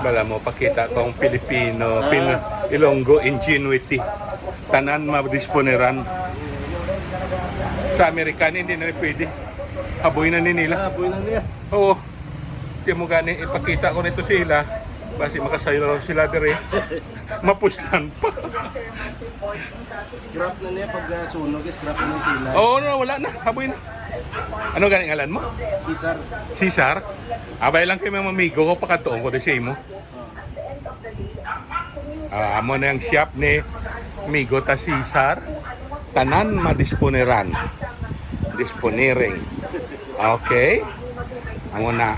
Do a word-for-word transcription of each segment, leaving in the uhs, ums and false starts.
Bala mo, pakita ko ang Pilipino, Pin-, Ilonggo ingenuity. Tanan madisponeran. Sa American, hindi na pwede. Haboy na ni nila. Ah, buhay na niya. Oo. Di mo gani, ipakita ko nito sila. Basi makasayo sila dire. Mapuslan pa. Scrap na niya pag, ah, sunog, scrap na niya sila. Oo, no, wala na. Haboy na. Ano gani ngalan mo? Cesar. Cesar? Abay lang kay mga amigo ko, pakadtuon ko di sa imo. Ah, amo na ang shop ni amigo ta Cesar. Tanan madisponeran. Disponering. Okay. Amo na.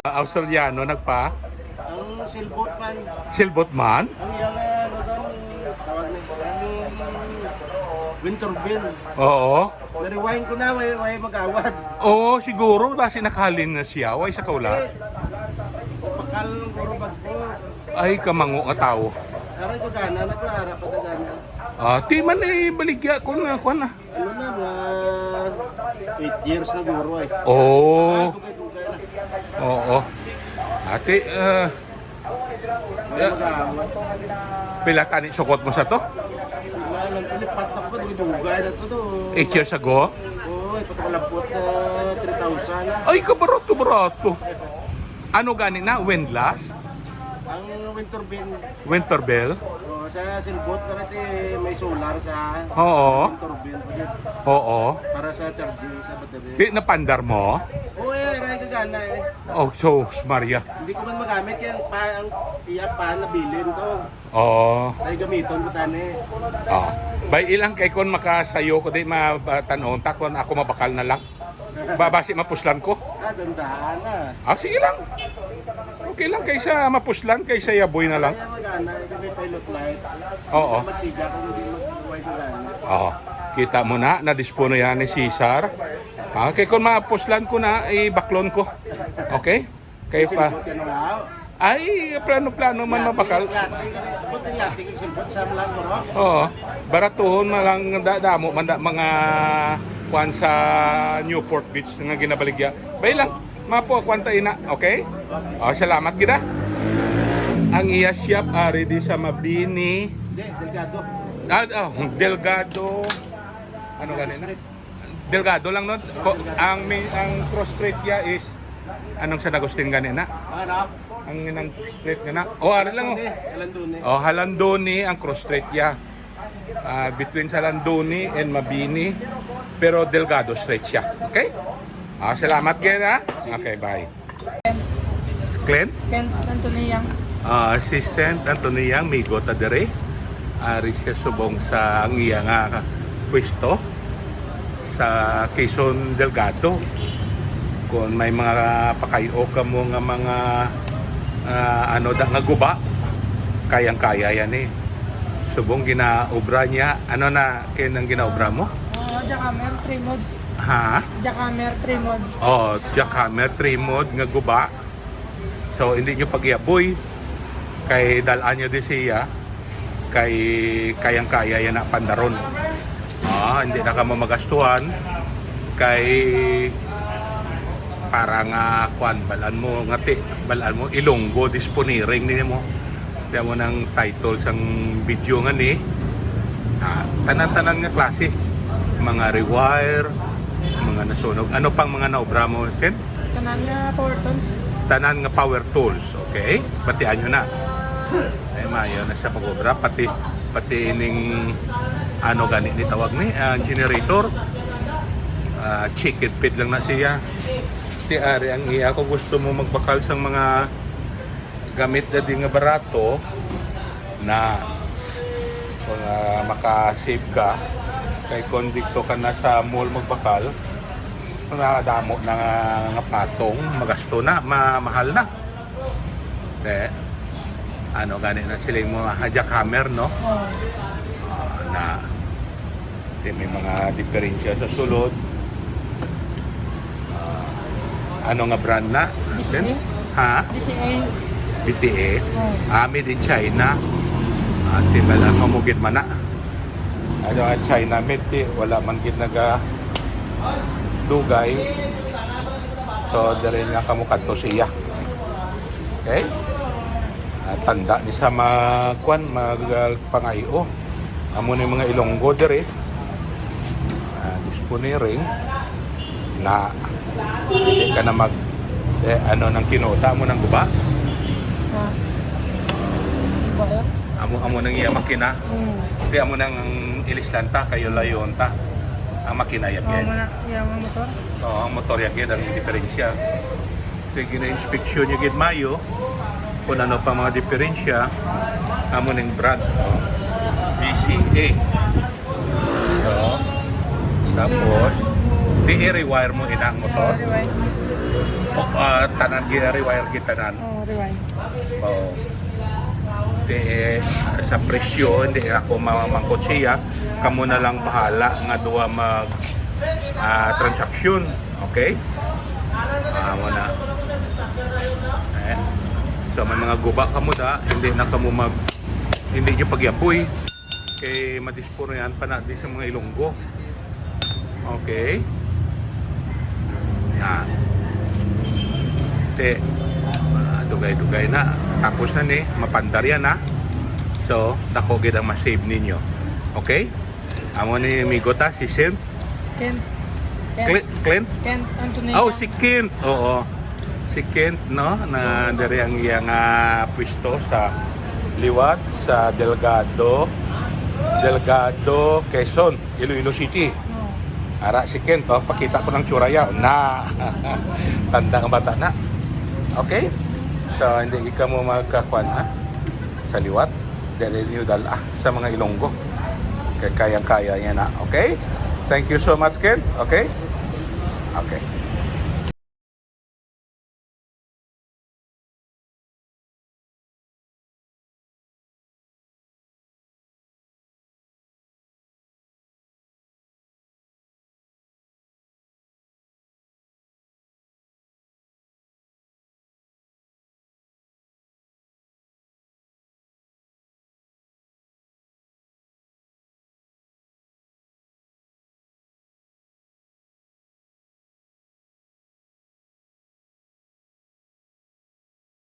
Ah, Australiano nagpa Ang silbot man. Silbot man? Ang iyang, ano doon, tawag na, ang Winterville. Oo. Na-rewind ko na, way, way mag-awad. Oo, siguro, basi nakahalin na siya. Way sa kaula. Eh, pakal, guro, bag ko. Ay, kamango nga tao. Aray ko gana na ko, ara pa gana. Ah, ti man, eh, baligya ko na, kuwan na. Ano na, mga eight years na guro, eh. Oo. Ah, dugay-dugay na. Oo. Ate, ah, May mag-aawat. Pila tani sukot mo sa to? Wala lang, lipat na ko, dugay-dugay na to, to. Eight years ago? Oo, eh, patakalabot, ah, three thousand. Ay, kabarato-barato. Ano gani na? Windlass? Ang Winterville. Winterville? Oo, sa silbot na kasi may solar sa Oo. Winterville. Oo. Para sa charging sa battery. Di napandar mo? Oo, eh, aray ka gana, eh. Oh, so, Maria. Hindi ko man magamit yan. Pa, ang iya pa, nabilin to. Oo. Ay, gamiton ko tani. Oh. Bay, ilang kay kon makasayo ko di ma-, tan-on ta kon ako mabakal na lang. Ba, basi mapuslan ko. Ah, dandahan na. Ah, sige lang. Okay lang kaysa mapuslan, kaysa yaboy na lang. Kaya magana, ito may pilot light. Oo. Magsiga kung hindi mag-, wide na lang. Oo. Kita mo na, nadispono yan ni Cesar. Ah, kay kung mapuslan ko na, ibaklon ko. Okay? Kay pa. Silbot ka na nga. Ay, plano-plano man mabakal. Yati, yati, yati, silbot sa lang, bro. Oo. Baratuhon man lang da-, damo man da, mga kuan sa Newport Beach nga ginabaligya. Bay lang, mapo, kuan ta ina, okay? Oh, salamat gid, ah. Ang iya shop ari di sa Mabini. Hindi, Delgado. Ah, oh, Delgado. Ano gani na? Street. Delgado lang, no? Ko-, ang mi-, ang cross street ya is anong San Agustin gani na? Ano? Ang, ang street nga na. Oh, ari lang, oh. Halandoni, Halandoni. Oh, Halandoni ang cross street ya. Ah, between Halandoni and Mabini, pero Delgado Street siya. Okay? Ah, salamat gid, ha? Okay, bye. Clint? Clint Antonio. Ah, si Saint Antonio, amigo ta diri. Ari siya subong sa ang iya nga pwesto sa Quezon Delgado. Kung may mga pakayo kamo nga mga, ah, ano da nga guba, kayang-kaya yan eh. Subong ginaobra niya. Ano na kay nang ginaobra mo? Ah, jackhammer, three modes. Ha? Jackhammer, three modes. Oh, jackhammer, three mode nga guba. So, hindi nyo pagyaboy. Kay dal-an nyo di siya. Kay kayang-kaya yan na pandaron. Ah, hindi na kamo magastuhan. Kay para nga, kwan, balaan mo, ngati, balaan mo, Ilonggo, disponiring nimo. Kaya mo nang title sang video nga ni, ah, tanan-tanan nga klase. Mga rewire, mga nasunog. Ano pang mga naobra mo, Sen? Tanan nga power tools. Tanan nga power tools, okay? Batian nyo na. Ay, maayo na siya pag-obra. Pati, pati ining, ano gani ni tawag ni, ah, generator. Ah, chicken feed lang na siya. Ti ari ang iya ko gusto mo magbakal sang mga gamit na di nga barato na kung, ah, maka-save ka kay kung dito ka na sa mall magbakal, na damo na nga, nga patong, magasto na, ma-, mahal na. Eh, ano gani na sila yung mga jackhammer, no? Oo. Ah, na, di may mga diferensya sa sulod. Ah, ano nga brand na? D C A. Ha? D C A. D T A? Oo. Ah, made in China. Ah, timbala mo gid man na. Ano nga China made, ti, wala man gid naga dugay. So, dali nga kamo kadto siya. Okay? Ah, tanda ni sa mag-, kwan, mag-, ah, pangay-o. Amo ni mga Ilonggo diri. Ah, disponiring na hindi ka na mag, eh, ano nang kinuta mo nang guba? Ha? Iba yun? Amo, amo nang iya makina. Hmm. Di amo nang ilislan ta, kayo layon ta. Ang makina yag Oh, yun. Muna, yung motor. Oo, ang motor yag yun, ang diferensya. Kaya gina-inspeksyon nyo gid mayo kung ano pa mga diferensya. Amo ning brand, oh. B C A. So, tapos, di i-rewire mo inang motor. Oh, rewind. O, ah, tanan, gi-rewire gid tanan. Oh, rewind. Oo. Di, eh, sa presyo, hindi ako mamangkot siya. Kamo na lang bahala nga duha mag, ah, transaksyon. Okay? Ah, mo na. Eh. So, may mga guba kamo da, hindi na kamo mag, hindi nyo pagyapoy. Kay madisporihan pa na di sa mga Ilonggo. Okay? Na. Te, ah, dugay-dugay na. Tapos na ni, mapandar yan, ha. So, dako gid ang ma-save ninyo. Okay? Amo ni amigo ta, si Sim. Kent. Kent. Clint? Clint? Kent Antonio. Oh, si Kent. Oo. Si Kent, no, na diri ang iyang, ah, pwesto sa liwat sa Delgado, Delgado, Quezon, Iloilo City. Oh. Ara si Kent, oh, pakita ko ng tsura ya. Na. Tanda nga bata na. Okay? So, hindi ka mo magkakuan, ha? Sa liwat. Dali niyo dala sa mga Ilonggo. Kay kayang-kaya niya na. Okay? Thank you so much, Kent. Okay? Okay.